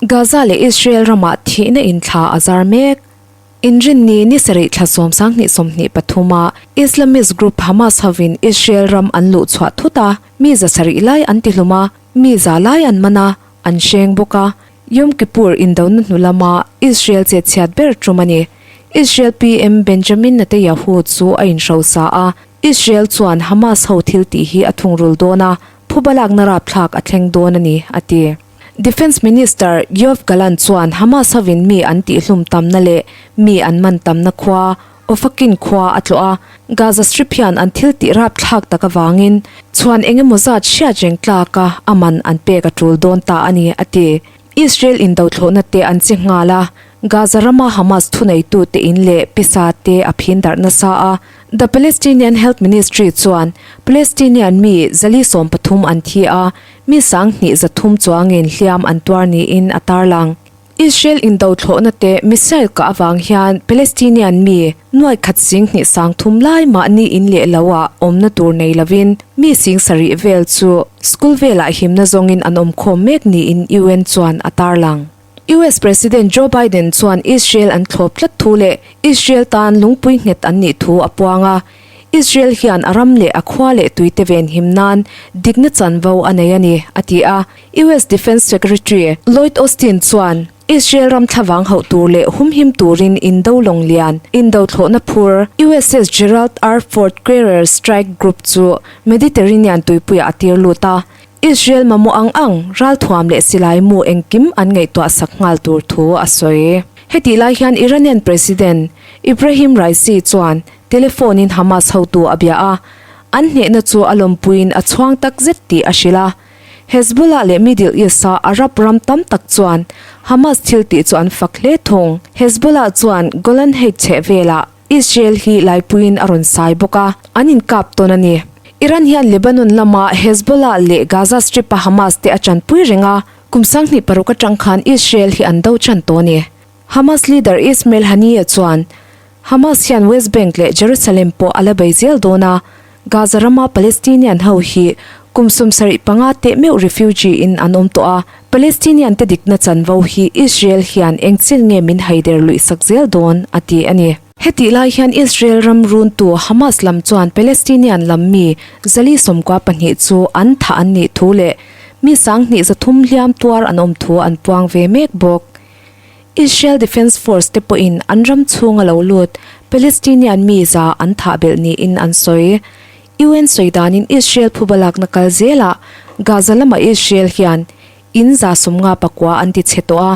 Gaza leh Israel ramah thihna inthla a zar mek. Inrinni ni sarih thla 20 23 a Islamist group Hamas hovin Israel ram an luh chhuah thut a, mi 700 lai an tihlum a, mi 100 lai an man a, an hreng bawk a. Yom Kippur indona hnu lama Israel chetchhiat ber tum a ni. Israel PM Benjamin Netanyahu chu a inhrosa a, Israel chuan Hamas ho thil tih hi a thungrul dawn a, phuba lakna rapthlak a thleng dawn a ni, a ti. Defence Minister Yoav Gallant chuan Hamas hovin mi an tihhlum tamna leh mi an man tamna khua, Ofakim khua a tlawh a, Gaza Strip hian an thil tih rapthlak tak avangin chhuan eng emaw zat hriat reng tlaka a man an pek a tul dawn ta a ni, a ti. Israel indothlawhna te an che nghal a, Gaza rama Hamas thuneitute in leh pisa te a phin darh nasa a. The Palestinian Health Ministry chuan Palestinian mi 413 an thi a, mi 2300 chuangin hliam an tuar niin a tarlang. Israel indothlawhna te missile kah avang hian Palestinian mi nuai khat 2300 lai mahni in leh lo ah awmna tur nei lovin mi 7000 vel chu school velah himna zawngin an awm khawm mek niin UN chuan a tarlang. US President Joe Biden chuan Israel an thlawp tlat thu leh Israel tan lungpui nghet an nih thu a puang a. Israel hian a ram leh a khua leh tuite ven him nan dikna chanvo a nei a ni, a ti a. US Defence Secretary Lloyd Austin chuan Israel ram thlavang hauh tur leh humhim turin indo lawng lian, indo thlawhna phur, USS Gerald R. Ford Carrier Strike Group chu Mediterranean tuipuiah a tir lut a. Israel mamawh ang ang, ralthuam leh silai mu engkim an ngaihtuah sak nghal tur thu a sawi. Hetih lai hian Iranian President Ibrahim Raisi chuan telephone in Hamas hotu a bia a, an hnehna chu a lawmpuiin a chhuang tak zet tih a hrilh a. Hezbollah leh Middle East-a Arab ram tam tak chuan Hamas thil tih chu an fak hle thung. Hezbollah chuan Golan Heights chhehvelah Israel hi laipuiin a rawn sai bawk a, an inkap tawn a ni. Iran hian Lebanon lama Hezbollah leh Gaza Strip-a Hamas te a tanpui reng a, kum 2006 atang khan Israel hi an do tan tawh a ni. Hamas leader Ismail Haniyeh chuan Hamas hian West Bank leh Jerusalem pawh a la bei zel dawn a, Gaza rama Palestinian ho hi kum 75 teh meuh refugee in an awm tawh a, Palestinian te dikna chanvo hi Israel hian engchin nge min haider luih sak zel dawn, a ti a ni. Hetih lai hian Israel ram runtu Hamas lam chuan Palestinian lam mi 492 chu an thah an nih thu leh mi 2300 hliam tuar an awm thu an puang ve mek bawk. Israel Defense Force te pawhin an ram chhunga lo lut Palestinian mi za an thah belh niin an sawi. UN sawi danin Israel phuba lakna kal zelah Gaza lama Israel hian in 59 an ti chhe tawh a,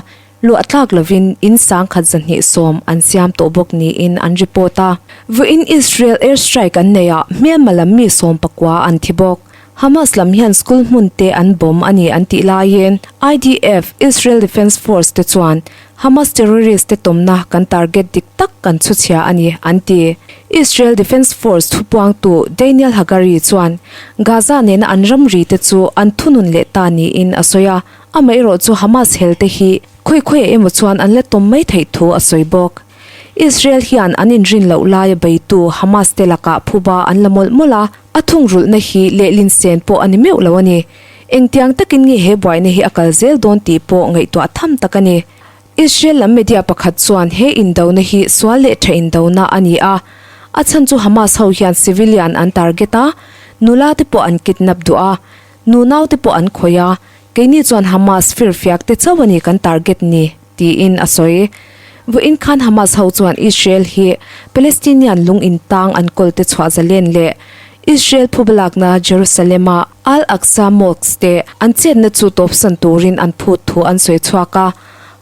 luah tlak lovin in 1210 an siam tawh bawk niin an report a. Vawiin Israel air strike an neihah hmelma lam mi 19 an thi bawk. Hamas lam hian school hmun te an bomb a ni an tih laiin IDF, Israel Defense Force, te chuan Hamas terrorist te tawmna kan target dik tak kan chhuchhia a ni an ti. Israel Defense Force thupuangtu Daniel Hagari chuan Gaza nena an ramri te chu an thunun leh ta niin a sawi a, amaherawh chu Hamas hel te hi khawi khawiah emaw chuan an la tawm mai theih thu a sawi bawk. Israel hian an inrin loh laia beitu Hamas te lakah phuba an la mawlh mawlh a, A thungrulhna hi lehlin sen pawh a ni meuh lo a ni. Engtiang takin nge he buaina hi a kal zel dawn tih pawh ngaihtuah tham tak a ni. Israel lam media pakhat chuan he indona hi sual leh tha indona a ni a, a chhan chu Hamas ho hian civilian an target a, nula te pawh an kidnap duh a, nunau te pawh an khawih a, keini chuan Hamas firfiak te chauh a ni kan target ni, tiin a sawi. Vawiin khan Hamas ho chuan Israel hi Palestinian lung intang an kawl te chhuah zalen leh Israel phubalakna Jerusalem-a Al-Aqsa Mosque te an chetna chu tawpsan turin an phut thu an sawi chhuak a.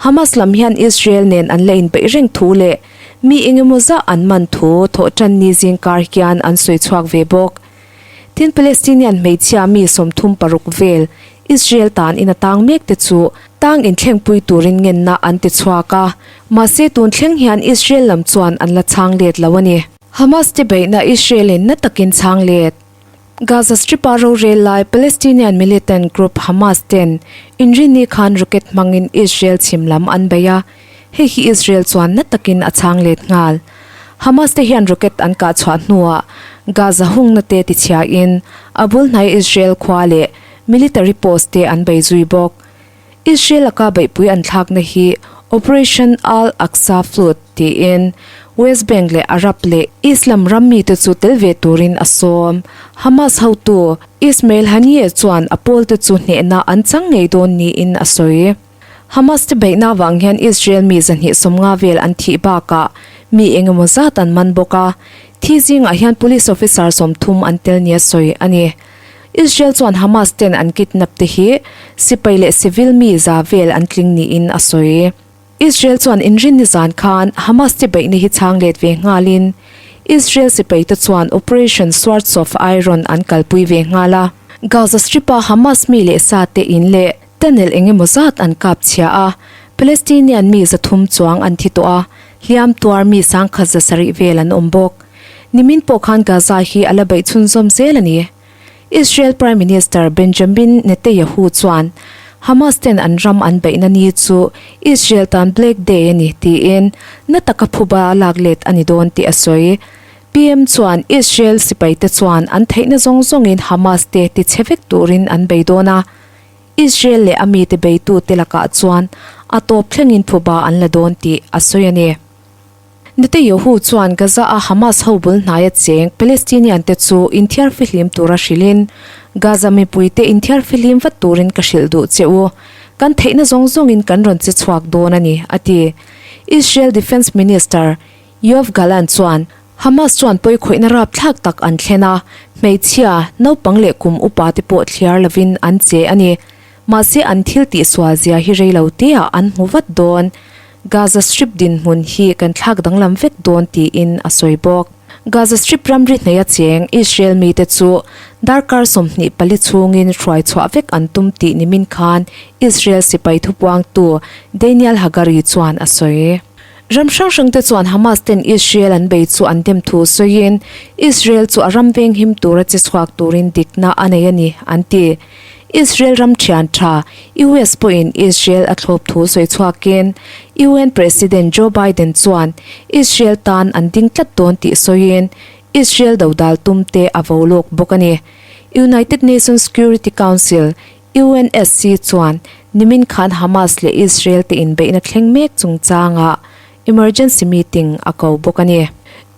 Hamas lam hian Israel nen an la inpeih reng thu leh mi engemaw zah an man thu thawhtan ni zingkar hian an sawi chhuak ve bawk. Tin, Palestinian hmeichhia mi 36 vel Israel tan in a tang mek te chu tang inthlengpui turin ngenna an ti chhuak a, mahse tun thleng hian Israel lam chuan an la chhang let lo a ni. Hamas te beihna Israel in na takin chhang let. Gaza Strip-a rorel lai Palestinian militant group Hamas ten inrinni khan rocket hmangin Israel chhim lam an bei a, hei hi Israel chuan na takin a chhang let nghal. Hamas te hian rocket an kah chhuah hnuah Gaza hungna te tichhiain a bul hnai Israel khua leh military post te an bei zui bawk. Israel laka beihpui an thlakna hi Operation Al-Aqsa Flood tiin West Bank leh Arab leh Islam ram mite chu tel ve turin a sawm. Hamas hotu Ismail Haniyeh chuan a pawlte chu hnehna an chang ngei dawn niin a sawi. Hamas te beihna avang hian Israel mi 250 vel an thih bakah mi engemaw zat an man bawk a, thi zingah hian police officer 30 an tel nia sawi a ni. Israel chuan Hamas ten an kidnap te hi sipai leh civil mi za vel an tling niin a sawi. Israel chuan inrinni zan khan Hamas te beihna hi chhang let ve nghalin Israel sipai te chuan Operation Swords of Iron an kalpui ve nghal a. Gaza Strip-a Hamas mi leh sa te in leh tunnel eng emaw zat an kap chhia a, Palestinian mi 300 chuang an thi tawh a, hliam tuar mi 1,700 vel an awm bawk. Nimin pawh khan Gaza hi a la beih chhunzawm zel a ni. Israel Prime Minister Benjamin Netanyahu chuan Hamas ten an ram an beihna ni chu Israel tan Black Day a ni tiin na taka phuba lak let a ni dawn tih a sawi. PM chuan Israel sipaite chuan an theihna zawng zawngin Hamas te tichhe vek turin an bei dawn a, Israel leh a mite beitute lakah chuan a tawp thlengin phuba an la dawn tih a sawi a ni. Netanyahu chuan Gaza-a Hamas ho bul hnaia cheng Palestinian te chu inthiar fihlim tura hrilhin, Gaza mipuite inthiar fihlim vat turin ka hrilh duh che u. Kan theihna zawng zawngin kan rawn che chhuak dawn a ni, a ti. Israel Defence Minister Yoav Gallant chuan Hamas chuan pawikhawihna rapthlak tak an thlen a, hmeichhia, naupang leh kum upa te pawh thliar lovin an che a ni. Mahse an thil tihsual zia hi rei lo teah an hmu vat dawn. Gaza Strip dinhmun hi kan thlak danglam vek dawn tiin a sawi bawk. Gaza Strip ramri hneia cheng Israel mite chu darkar 24 chhungin hruai chhuah vek an tum tih nimin khan Israel sipai thupuangtu Daniel Hagari chuan a sawi. Ram hrang hrangte chuan Hamas ten Israel an bei chu an dem thu sawiin Israel chu a ram venghim tura che chhuak turin dikna a nei a ni, an ti. Israel ram thian tha US pawhin Israel a thlawp thu sawi chhuakin UN President Joe Biden chuan Israel tan an ding tlat dawn tih sawiin Israel dodal tum te a vo lawk bawk a ni. United Nations Security Council, UNSC, chuan nimin khan Hamas leh Israel te inbeihna thleng mek chungchangah emergency meeting a ko bawk a ni.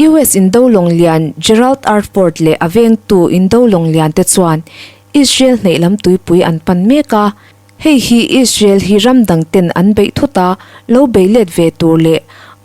US indo lawng lian Gerald R Ford leh a vengtu indo lawng lian te chuan Israel hneih lam tuipui an pan mek a, hei hi Israel hi ram dang ten an beih thut a, lo bei let ve tur leh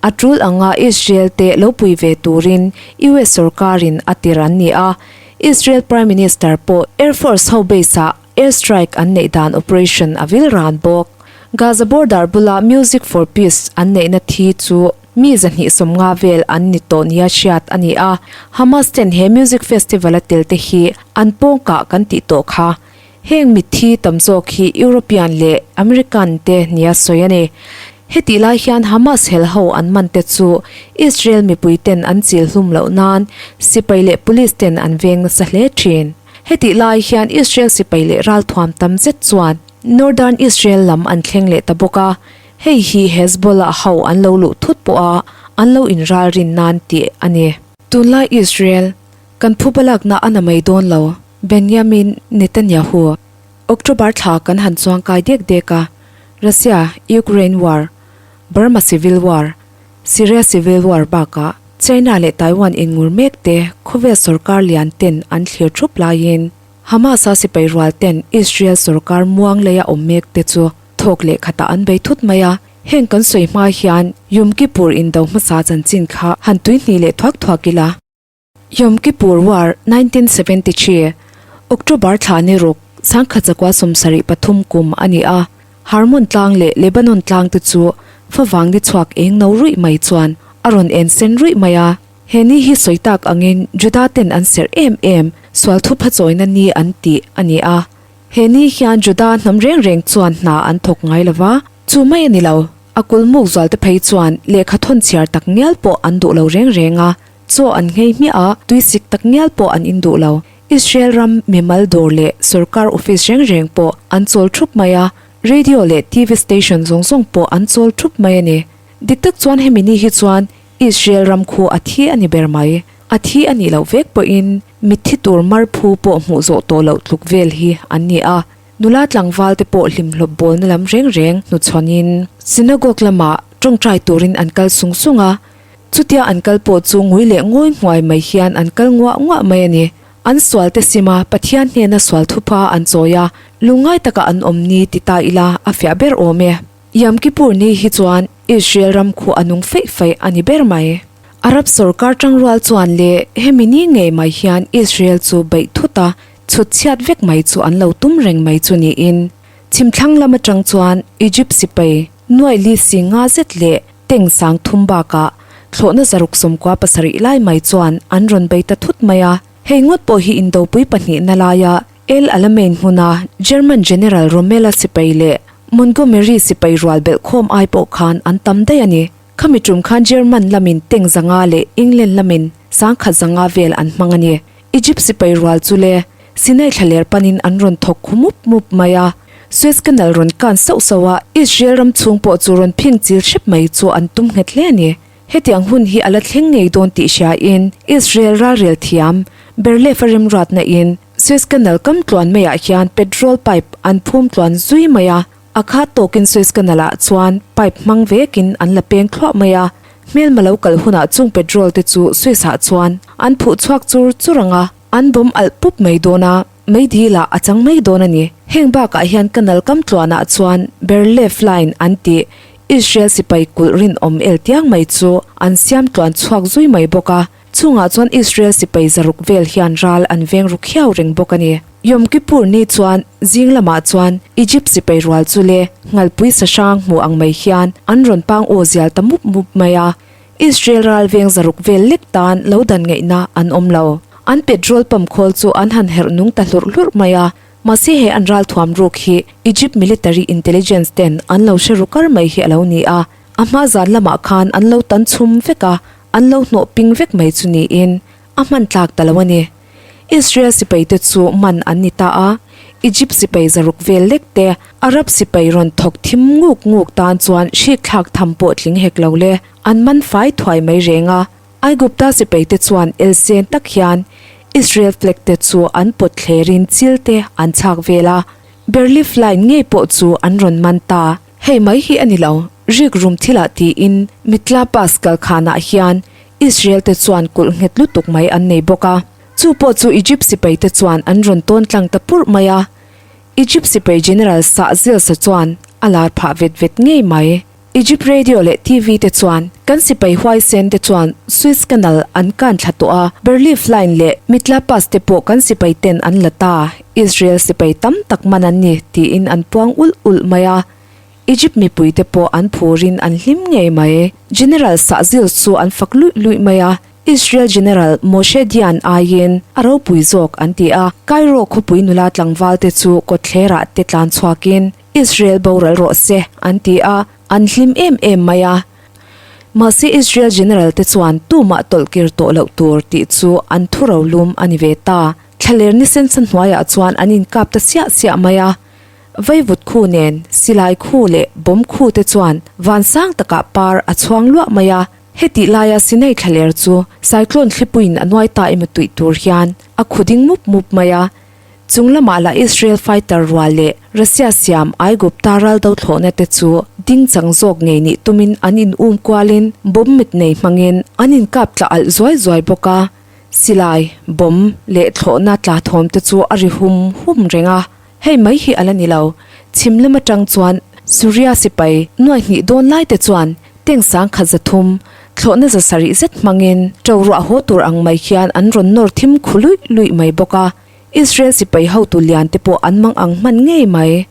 a tul anga Israel te lo pui ve turin US sorkarin a tir an ni a. Israel Prime Minister pawh Air Force ho base ah air strike an neih dan operation a vil ran bawk. Gaza border bula Music for Peace an neihna thi chu mi 250 vel an ni tawh nia hriat a ni a, Hamas ten he music festival a tel te hi an pawngkah kan tih tawh kha. Heng mitthi tam zawk hi European leh American te nia sawi a ni. Hetih lai hian Hamas hel ho an man te chu Israel mipui ten an chil hlum loh nan sipai leh police ten an veng nasa hle thin. Hetih lai hian Israel sipai leh ralthuam tam zet chuan Northern Israel lam an thleng leh ta bawk a, hei hi Hezbollah ho an lo luh thut pawha an lo inralrin nan tih a ni. Tunlai Israel, kan phuba lakna a na mai dawn lo, Benjamin Netanyahu. October thla kan han chuang kai dek dek a, Russia, Ukraine war, Burma civil war, Syria civil war bakah China leh Taiwan inngur mek te khawvel sorkar lian ten an thlir thup laiin Hamas-a sipai rual ten Israel sorkar muang leia awm mek te chu thawk leh khatah an bei thut mai a. Heng kan sawi hma hian Yom Kippur indo hmasa chanchin kha han tuihnih leh thuak thuak ila. Yom Kippur War 1973, October thla ni ruk, 1973 kum a ni a, Hermon tlang leh Lebanon tlang te chu favang ni chhuak eng no ruih mai chuan a rawn en sen ruih mai a. He ni hi sawi tak angin Juda ten an serh em em sual thupha chawina ni an tih a ni a. He ni hian Juda hnam reng reng chuan hna an thawk ngai lo va, chu mai a ni lo, a kulmuk zualte phei chuan lehkha thawn chhiar tak ngial pawh an duh lo reng reng a, chaw an nghei hmiah a, tuisik tak ngial pawh an in duh lo. Israel ram mimal dawr leh sorkar office reng reng pawh an chawl thup mai a, radio leh TV station zawng zawng pawh an chawl thup mai a ni. Dik tak chuan hemi ni hi chuan Israel ram khu a thi a ni ber mai. A thi a nih loh vek pawhin mitthi tur mar phu pawh hmuh zawh tawh loh tluk vel hi an ni a. Nula tlangval te pawh hlimhlawp bawlna lam reng reng hnuchhawnin synagogue lamah tawngtai turin an kal sung sung a. Chutia an kal pawh chu ngui leh ngawi nghuai mai hian an kal nguah nguah mai a ni. An sual te sima Pathian hnena sual thupa an chawi a, lungngai taka an awm ni ti ta ila a fiah ber awm e. Yom Kippur ni hi chuan Israel ram khu a nung feih feih a ni ber mai. Arab sorkar tangrual chuan leh hemi ni ngei mai hian Israel chu beih thut a, chhut chhiat vek mai chu an lo tum reng mai chu niin chhimthlang lam atang chuan Egypt sipai nuaih li si nga zet leh teng sang thum bakah thlawhna zaruk sawmkua pasarih lai mai chuan an rawn bei ta thut mai a. Hei ngawt pawh hi indopui pahnihna laia El Alamein hmuna German General Rommel-a sipai leh Montgomery sipai rual belhkhawm ai pawh khan an tam daih a ni. Khami tum khan German lamin teng zanga leh England lamin sangkhat zanga vel an hmang a ni. Egypt sipai rual chu le Sinai thlaler panin an rawn thawk khu mup mup mai a. Suez Canal rawn kan sauh sauh a, Israel ram chhung pawh chu rawn phing chil hrep mai chu an tum nghet hle a ni. Hetiang hun hi a la thleng ngei dawn tih hriain Israel ralrel thiam Berlefa remruatna in Suez Canal kam tluan maiah hian petrol pipe an phum tluan zui mai a. A khat tawkin Suez Canal ah chuan pipe hmang vekin an la peng thluah mai a, hmelma lo kal hunah chung petrol te chu Suez ah chuan an phuh chhuak chur chur ang a, an bawm alh pup mai dawn a, mei dil ah a chang mai dawn a ni. Heng bakah hian canal kam tluan ah chuan Bar-Lev Line an tih Israel sipai kulh rinawm el tiang mai chu an siam tluan chhuak zui mai bawk a. Chungah chuan Israel sipai zaruk vel hian ral an veng ru khiau reng bawk a ni. Yom Kippur ni chuan zing lamah chuan Egypt sipai rual chu le ngalpui sa hrang hmu ang mai hian an rawn pang aw zial ta mup mup mai a. Israel ral veng zaruk vel lek tan lo dan ngaihna an awm lo. An petrol pump khawl chu an han herh nung ta hlurh hlurh mai a. Mahse he an ral thuam ruk hi Egypt military intelligence ten an lo hre ru kar mai hi a lo ni a. A hma zan lamah khan an lo tan chhum vek a, an lo hnawh ping vek mai chu niin a hman tlak ta lo a ni. Israel sipai te chu man an ni ta a, Egypt sipai zaruk vel lek te, Arab sipai rawn thawk thim nguk nguk tan chuan hrik thlak tham pawh tling hek lo le, an man fai thuai mai reng a. Aigupta sipai te chuan elsen tak hian Israel flag te chu an pawt thlerin chil te an chhak vel a, Bar-Lev Line ngei pawh chu an rawn man ta. Hei mai hi a ni lo, rik rum thilah tiin Mitla Pass kalkhanah hian Israel te chuan kulh nghet lutuk mai an nei bawk a. Chu pawh chu Egypt sipai te chuan an rawn tawn tlang ta purh mai a. Egypt sipai General Sah Zilsa chuan a lar phah vet vet ngei mai. Egypt Radio leh TV te chuan kan sipai huaisen te chuan Suez Canal an kan thla tawh a, Bar-Lev Line leh Mitla Pass te pawh kan sipai ten an la ta, Israel sipai tam tak man an ni tiin an puang ulh ulh mai a. Egypt mipui te pawh an phurin an hlim ngei mai. General Sahzil chu an fak luih luih mai a, Israel General Moshe Dayan aiin a ropui zawk an ti a. Cairo khawpui nula tlangval te chu kawtthlerah te tlan chhuakin Israel boral rawh se an ti a, an hlim em em mai a. Mahse Israel General te chuan tumah tawlhkir tawh loh tur tih chu an thu rolum a ni ve ta. Thlaler ni sensa hnuaiah chuan an inkap ta siah siah mai a. Vaivut khu nen silai khu leh bomb khu te chuan van sang takah par a chhuang luah mai a. Hetih laia Sinai thlaler chu cyclone thlipuiin a nuai ta emaw tuih tur hian a khu ding mup mup mai a. Chung lamah lah Israel fighter rual leh Russia siam Aigupta ral do thlawhna te chu ding chang zawk ngei nih tumin an in um kualin bomb mit nei hmangin an inkap tla alh zuai zuai bawk a. Silai, bomb leh thlawhna tla thawm te chu a ri hum hum reng a. Hei mai hi a la ni lo. Chhim lam atang chuan Suria sipai nuai hnih dawn lai te chuan tank sangkhat zathum, thlawhna za sarih zet hmangin ṭo ruah haw tur ang mai hian an rawn nawr thim khu luih luih mai bawk a. Israel sipai hotu lian te pawh an mang ang hman ngei mai.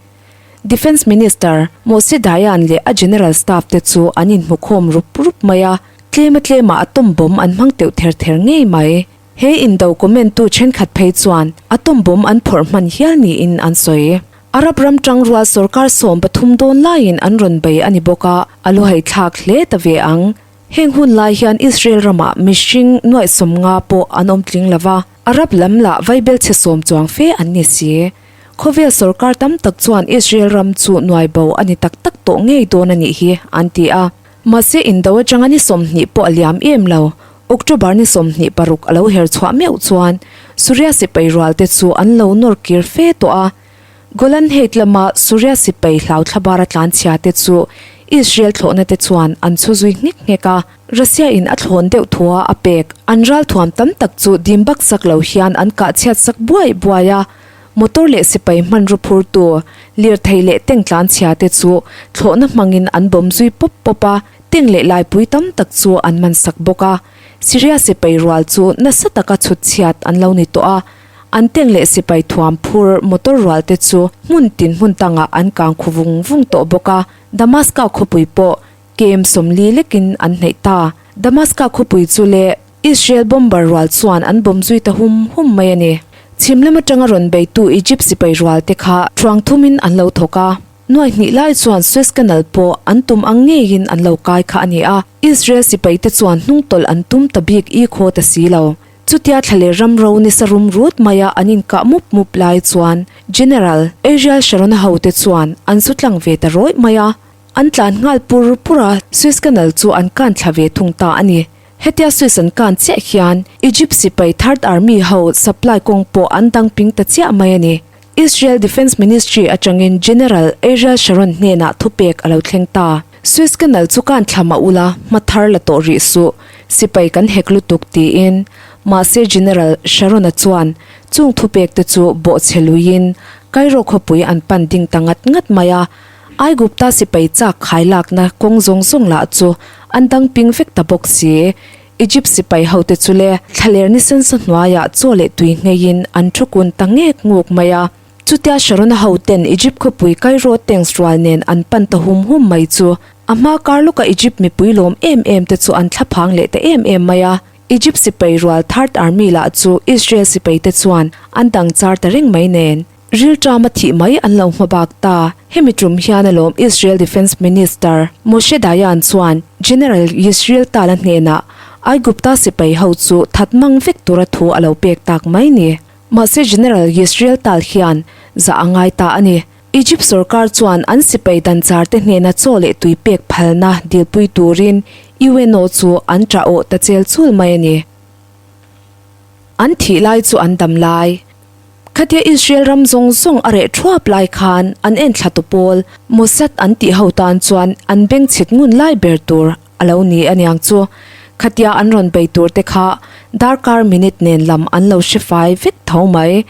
Defence Minister Moshe Dayan leh a General Staff te chu an inhmukhawm rup rup mai a, tlema tlemah atom bomb an hmang teuh ther ther ngei mai. He indo comment tu thenkhat phei chuan atom bomb an phawrh hman hial niin an sawi. Arab ram tangrual sorkar 13 dawn laiin an rawn bei a ni bawk a, a luhai thlak hle ta ve ang. Heng hun lai hian Israel ramah mihring nuaih 50 pawh an awm tling lo va, Arab lam lah vaibel chhe sawm chuang fe an ni si. Khawvel sorkar tam tak chuan Israel ram chu nuai bo a ni tak tak tawh ngei dawn a nih hi, an ti a. Mahse indo atanga ni 20 pawh a liam em lo. October ni 26 a lo her chhuah meuh chuan Suria sipai rual te chu an lo nawr kir fe tawh a. Golan Height lama Suria sipai hlau thlabara tlanchhia te chu Israel thlawhna te chuan an chhu zui nghek nghek a. Russia in a thlawn deuh thua a pek. An ralthuam tam tak chu dim bak sak lo hian an kah chhiat sak buai buai a. Motor leh sipai hmanraw phurtu, lirthei leh tank tlanchhia te chu thlawhna hmangin an bawm zui pawp pawp a, tank leh laipui tam tak chu an man sak bawk a. Syria sipai rual chu nasa taka chhut chhiat an lo ni tawh a, an tank leh sipai thuam phur motor rual te chu hmun tin hmun tangah an kang khu vung vung tawh bawk a. Damaska khawpui pawh Kem 40 lekin an hnaih ta. Damaska khawpui chu leh Israel bomber rual chuan an bawm zui ta hum hum mai a ni. Chhim lam atanga rawn beitu Egypt sipai rual te kha thuang thumin an lo thawk a. Nuai hnih lai chuan Suez Canal pawh an tum ang ngeiin an lo kai kha a ni a. Israel sipai te chuan hnungtawlh an tum ta bik i khaw ta si lo. Chutia thla leh ram ro nisa rum rut maia an inkah mup mup lai chuan General Ariel Sharon-a hote chuan an zu tlang ve ta rawih mai a. An tlan nghal pur pur a, Suez Canal chu an kan thla ve thung ta a ni. Hetia Suez an kan chiah hian Egypt sipai Third Army ho supply kawng pawh an dang ping ta chiah mai a ni. Israel Defence Ministry atangin General Ariel Sharon hnenah thupek a lo thleng ta. Suez Canal chu kan thla mah ula, hma thar la tawh rih suh, sipai kan hek lutuk tiin. Mahse General Sharon-a chuan chung thupek te chu bawhchhe luiin Cairo khawpui an pan ding ta ngat ngat mai a. Aigupta sipai chak khai lakna kawng zawng zawng lah chu an dang ping vek ta bawk si. Egypt sipai hote chu le thlaler ni sensa hnuaiah chaw leh tui ngheiin an thu kun ta ngek nguk mai a. Chutia Sharona hoten Egypt khawpui Cairo tanks rual nen an pan ta hum hum mai chu a hma kar lawka Egypt mipui lawm em em te chu an thlaphang leh ta em em mai a. Egypt sipai rual Third Army lah chu Israel sipai te chuan an dang char ta reng mai nen. Rilṭama thih mai an lo hma bak ta. Hemi tum hian alawm Israel Defence Minister Moshe Dayan chuan General Yisrael Tal-a hnenah Aigupta sipai ho chu that mang vek tura thu a lo pek tak mai ni. Mahse General Yisrael Tal hian zah a ngai ta a ni. Egypt sorkar chuan an sipai danchar te hnena chaw leh tui pek phalna dilpui turin UNO chu an ṭah awh ta chel chul mai a ni. An thih lai chu an dam lai. Khatia Israel ram zawng zawng a reh thuap lai khan an enthla tu pawl Mossad an tih ho tan chuan an beng chhit ngun lai ber tur a lo ni aniang chu. Khatia an rawn bei tur te kha darkar minute nen lam an lo hre fai vek tho mai.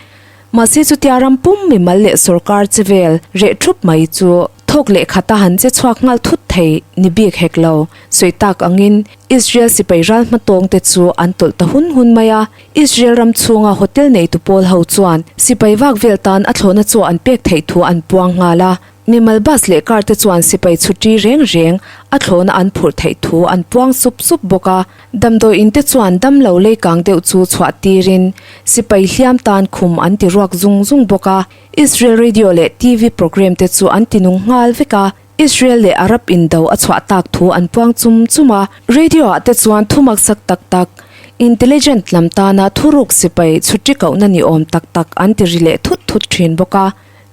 Mahse chutia ram pum mimal leh sorkar che vel reh thup mai chu thawk leh khata han che chhuak nghal thut thei ni bik hek lo. Sawi tak angin Israel sipai ral hmatawng te chu an tawlh ta hun hun mai a. Israel ram chhunga hotel neitu pawl ho chuan sipai vak vel tan a thlawhna chaw an pek theih thu an puang nghal a. Mimal bus leh car te chuan sipai chhuti reng reng a thlawhna an phurh theih thu an puang sup sup bawk a. Damdawi in te chuan damlo leikang deuh chu chhuah tirin sipai hliam tan khum an ti ruak zung zung bawk a. Israel radio leh TV programme te chu an ti nung nghal vek a. Israel leh Arab indo a chhuah tak thu an puang chum chum a. Radio ah te chuan thu maksak tak tak, intelligent lam tana thuruk sipai chhuti kohna ni awm tak tak an ti ri leh thut thut thin bawk a.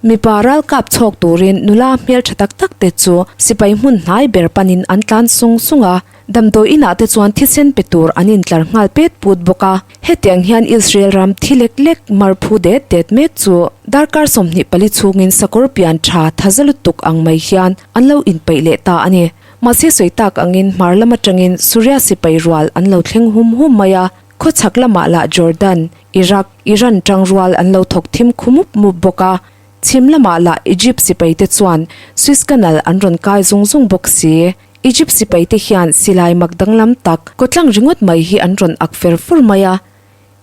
Mipa ralkap chhawk turin nula hmeltha tak tak te chu sipai hmun hnai ber panin an tlan sung sung a. Damdawi inah te chuan thisen pe tur an intlar nghal pet put bawk a. Hetiang hian Israel ram thi lek lek mar phu det det mek chu darkar 24 chhungin sakawr pian tha thaza lutuk ang mai hian an lo inpeih leh ta a ni. Mahse sawi tak angin hmar lam atangin Suria sipai rual an lo thleng hum hum mai a, khawchhak lamah lah Jordan, Iraq, Iran tangrual an lo thawk thim khu mup mup bawk a. Chhim lamah lah Egypt sipai te chuan Suez Canal an rawn kai zung zung bawk si. Egypt sipai te hian silai mak danglam tak kawtlang ringawt mai hi an rawn ak fer fur mai a.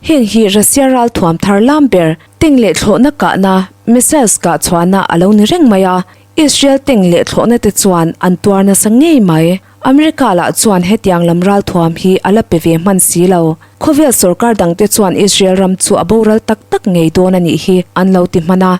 Heng hi Russia ral thuam thar lam ber tank leh thlawhna kahna, missiles kah chhuahna a lo ni reng mai a. Israel tank leh thlawhna te chuan an tuar nasa ngei mai. America lah chuan hetiang lam ral thuam hi a la pe ve hman si lo. Khawvel sorkar dangte chuan Israel ram chu a boral tak tak ngei dawn a nih hi an lo ti hman a.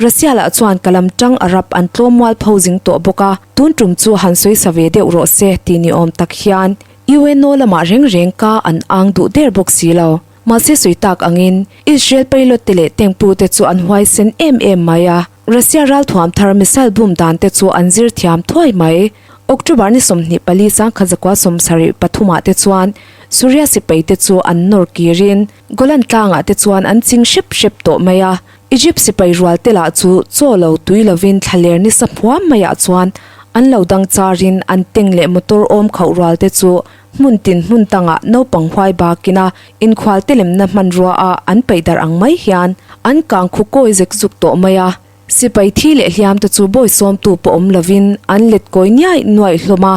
Russia lah chuan ka lam tang Arab an tlawm mual pho zing tawh bawk a, tun tum chu han sawi sa ve deuh rawh se tih ni awm tak hian UNO lamah reng reng ka an ang duh der bawk si lo. Mahse sawi tak angin Israel pilot te leh tank pu te chu an huaisen em em mai a, Russia ralthuam thar missile boom dan te chu an zir thiam thuai mai. October ni 24 1973 ah te chuan Suria sipai te chu an nawr kirin Golan tlangah te chuan an ching hrep hrep tawh mai a. Egypt sipai rual te lah chu chaw lo tui lovin thlaler nisa hmuam maiah chuan an lo dang charin an tank leh motor awm khauh rual te chu hmun tin hmun tangah naupang huai bakina inkhual te lemna hmanrua a an peih darh ang mai hian an kang khu kawi zek zuk tawh mai a. Sipai thi leh hliam te chu bawi sawmtu pawh awm lovin an let kawi niaih nuaih hlawm a,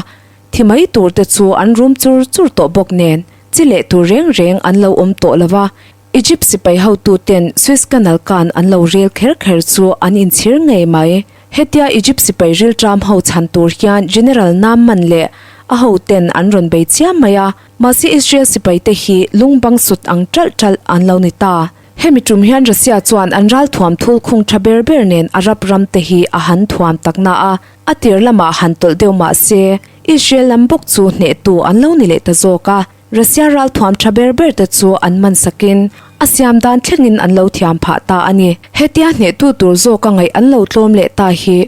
thi mai tur te chu an rum chur chur tawh bawk nen chi leh tur reng reng an lo awm tawh lo va. Egypt sipai hotuten Suez Canal kan an lo rel kher kher chu an inchhir ngei mai. Hetia Egypt sipai rilṭam ho chhan tur hian General Naaman leh a hoten an rawn bei chiam mai a, mahse Israel sipaite hi lungbang sut ang ṭalh ṭalh an lo ni ta. Hemi ṭum hian Russia chuan an ralthuam thul khung ṭha ber ber nen Arab ramte hi a han thuam tak na a, a tir lamah han tawlh deuh mah se Israel lam bawk chu hnehtu an lo ni leh ta zawk a. Russia ralthuam tha ber ber te chu an man sakin a siam dan thlengin an lo thiam phah ta a ni. Hetia hnehtu tur zawka ngaih an lo tlawm leh ta hi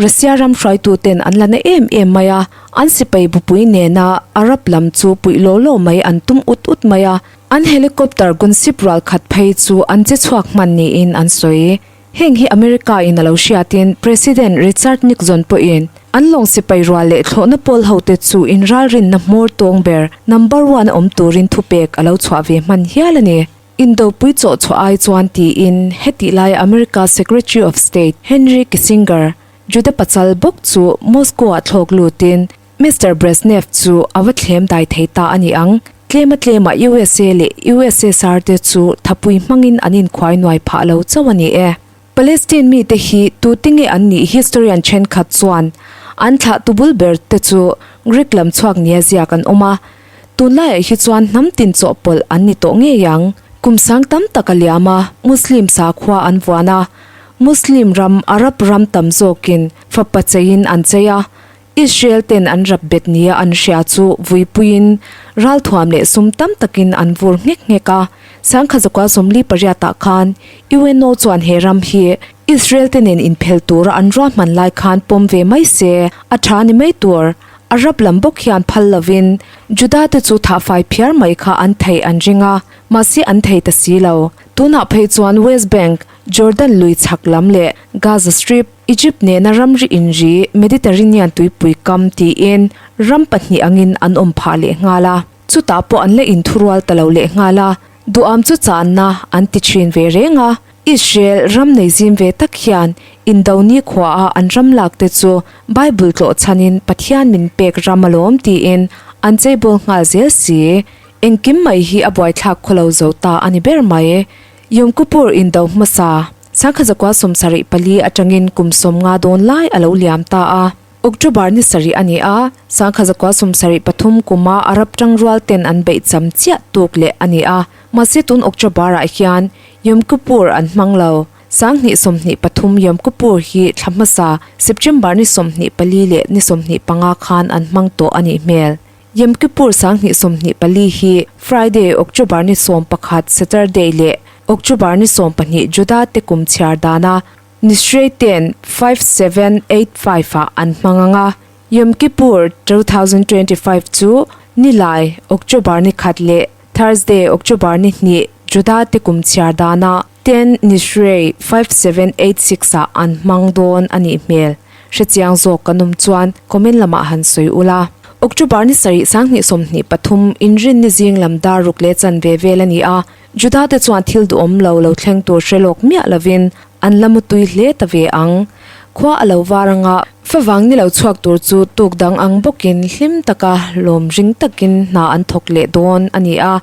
Russia ram hruaitu ten an la na em em mai a, an sipai bupui nena Arab lam chu puih law law mai an tum ut ut mai a, an helicopter gunship rual khat phei chu an che chhuak hman niin an sawi. Heng hi America in a lo hriatin President Richard Nixon pawhin an lawng sipai rual leh thlawhna pawl hote chu inralrinna hmawr tawng ber number one a awm turin thupek a lo chhuah ve hman hial a ni. Indopui chawhchhuah ai chuan tiin hetih laia America Secretary of State Henry Kissinger, Juda pachal bawk chu Moscow ah thlawk lutin Mister Brezhnev chu a va thlem dai thei ta a ni ang. Tlema tlemah USA leh USSR te chu thapui hmangin an inkhuai nuai phah lo chauh a ni e. Palestine mite hi tute nge an nih historian thenkhat chuan an thlah tu bul ber te chu Greek lam chhuak nia ziak an awm a. Tunlaiah hi chuan hnam tin chawhpawlh an ni tawh ngei ang. Kum sang tam tak a liam a, Muslim sakhua an vuan a. Muslim ram Arab ram tam zawkin fapa cheiin an chei a. Israel ten an rap bet nia an hria chu vuipuiin ralthuam leh sum tam takin an vur nghek nghek a. Sangkha zakua 48 ah khan UNO chuan he ram hi Israel te nen inphel tura an ruahman lai khan pawm ve mai se a tha ni mai tur. Arab lam bawk hian phal lovin Juda te chu thahfai phiar mai kha an theih an ring a, mahse an thei ta si lo. Tunah phei chuan West Bank, Jordan lui chhak lam leh Gaza Strip, Egypt nena ramri inri Mediterranean tuipui kam tiin ram pahnih angin an awm phah leh nghal a, chutah pawh an la inthurual ta lo leh nghal a, duham chu channa an ti thin ve reng a. Israel ram nei zim ve tak hian indo nikhua a an ram lak te chu Bible tlawh chhanin Pathian min pek ram alawm tiin an cheibawl nghal zel si. Engkim mai hi a buaithlak khawlo zo ta a ni ber mai. Yom Kippur indo hmasa Sangkha zakua 74 atangin kum 50 dawn lai a lo liam ta a. October ni sarih a ni a, sangkha zakua 73 kuma Arab tangrual ten an beih cham chiah tuk leh a ni a. Mahse tun October ah hian Yom Kippur an hmang lo. 2023 Yom Kippur hi thla hmasa September ni 24 leh ni 25 khan an hmang tawh a nih hmel. Yom Kippur 2024 hi Friday, October ni 11, Saturday leh October ni 12 Juda te kum chhiar dana Nishrei ten 5785 ah an hmang ang a. Yom Kippur 2025 chu Nilai, October ni khat leh Thursday, October ni hnih Juda te kum chhiar dana ten Nishrei 5786 ah an hmang dawn a nih hmel. Hrechiang zawk kan awm chuan comment lamah han sawi ula. October ni sarih 2023 inrin ni zing lam dar ruk leh chanve vel a ni a. Juda te chuan thil duhawm lo lo thleng tur hre lawk miah lovin an la mutui hle ta ve ang. Khua a lo var anga favang ni lo chhuak tur chu tuk dang ang bawkin hlim taka lawm ring takin hna an thawk leh dawn a ni a.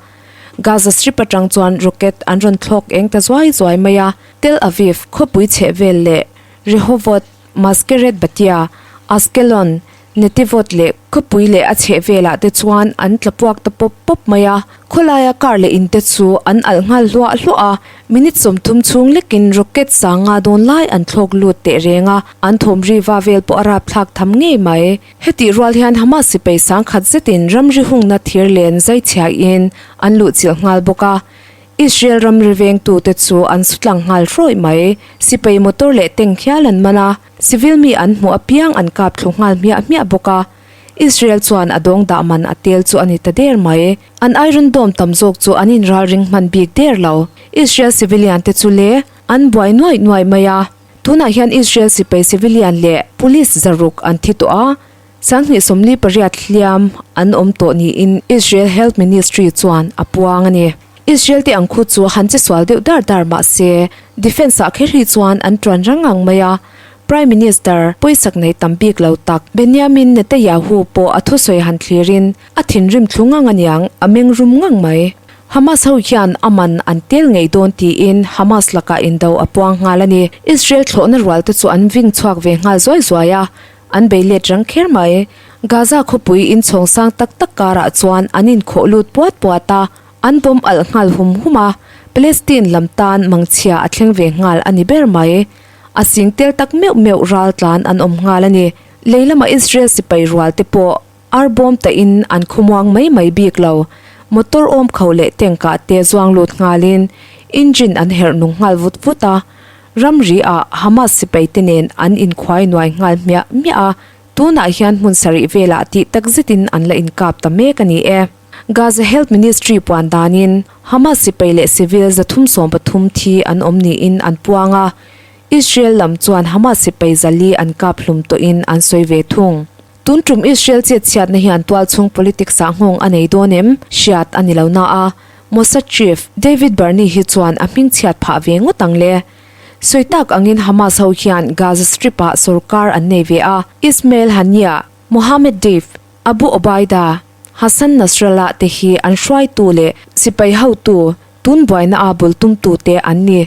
Gaza Strip atang chuan rocket an rawn thlawk eng ta zuai zuai mai a, Tel Aviv khawpui chheh vel leh Rehovot, Mazkeret Batya, Ashkelon, Netivot leh khawpui leh a chheh velah te chuan an tla puak ta pawp pawp mai a, khawlaia car leh in te chu an alh nghal hluah hluah a, minute 30 chhung lekin rocket sanga dawn lai an thlawk lut teh reng a, an thawm ri va vel pawh a rapthlak tham ngei mai. Hetih rual hian Hamas sipai sangkhat zetin ramri hungna thir len zai chhiain an luhchilh nghal bawk a, Israel ramri vengtute chu an sutlang nghal hrawih mai. Sipai motor leh tank hial an man a. Civil mi an hmuh apiang an kap thlu nghal hmiah hmiah bawk a. Israel chuan a dawng dah man a tel chu a ni ta der mai. An Iron Dome tam zawk chu an inralring hman bik der lo. Israel civilian te chu le an buai nuaih nuaih mai a. Tunah hian Israel sipai civilian leh police zaruk an thi tawh a, 28 hliam an awm tawh niin Israel Health Ministry chuan a puang a ni. Israel te ang khu chu han che sual deuh dar dar mah se, defence ah kher hi chuan an tuan rang ang mai a, Prime Minister pawisak nei tam bik lo tak Benjamin Netanyahu pawh a thusawi han thlirin a thinrim thlu ngang aniang a meng rum ngang mai. Hamas ho hian a man an tel ngei dawn tiin Hamas lakah indo a puang nghal a ni. Israel thlawhna rual te chu an ving chhuak ve nghal zuai zuai a, an bei let rang kher mai. Gaza khawpui inchhawng sang tak tak karah chuan an inkhawh lut puat puat a, An bawm alh nghal hum hum a, Palestine lam tan mangchhia a thleng ve nghal a ni ber mai. A sing tel tak meuh meuh ral tlan an awm nghal a ni. Lei lama Israel sipai rual te pawh ar bawm tahin an khawmuang mai mai bik lo. Motor awm kho leh tank ah te zuang lut nghalin engine an herh nung nghal vut vut a. Ramri ah Hamas sipai te nen an inkhuai nuai nghal hmiah hmiah a, tunah hian hmun sarih velah tih tak zetin an la inkap ta mek a ni e. Gaza Health Ministry puan danin Hamas sipai leh civil 313 thi an awm niin an puang a, Israel lam chuan Hamas sipai 400 an kap hlum tawhin an sawi ve thung. Tun tum Israel chetchhiatna hian tualchhung politics ah nghawng a nei dawn em hriat a ni lo na a, Mossad chief David Barney hi chuan a hmingchhiat phah ve ngawt ang le. Sawi tak angin Hamas ho hian Gaza Strip ah sorkar an nei ve a, Ismail Haniyeh, Mohammed Deif, Abu Obaida, Hassan Nasrallah te hi an hruaitu leh sipai hotu tun buaina a bul tumtute an ni.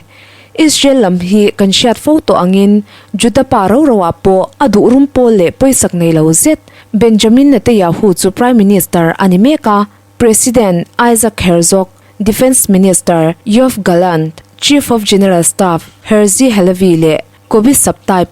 Israel lam hi kan hriat fo tawh angin Juda pa ro ro ah pawh a duh rum pawl leh pawisak nei lo zet Benjamin Netanyahu chu Prime Minister a ni mek a, President Isaac Herzog, Defence Minister Yoav Gallant, Chief of General Staff Herzi Halevi leh Kobi Sabtai.